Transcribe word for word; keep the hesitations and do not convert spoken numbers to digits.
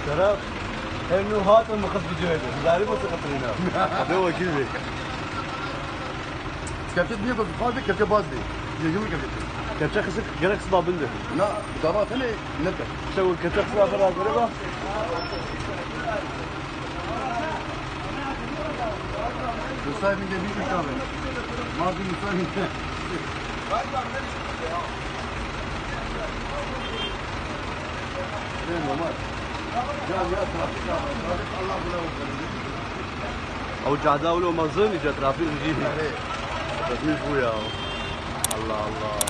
Serap, her nû hatin min xist videoyê de. Zarî bo siqetirîna. Be wekîl bê. Kepçe diye bak, fazla kepçe baz diye. Yegin mi kepçe? Kepçe kısık, gerek sıba bindi. Na, dava tane ne pe? İşte o kepçe kısık lafı da göre bak. Müsait mi gelmiş mi abi? Mazlum müsait mi? Ne normal. Can ya trafik abi. Trafik Allah buna olsun. Ew cada wilo mezin îca trafîk jî. Bes min bû ya. Allah Allah.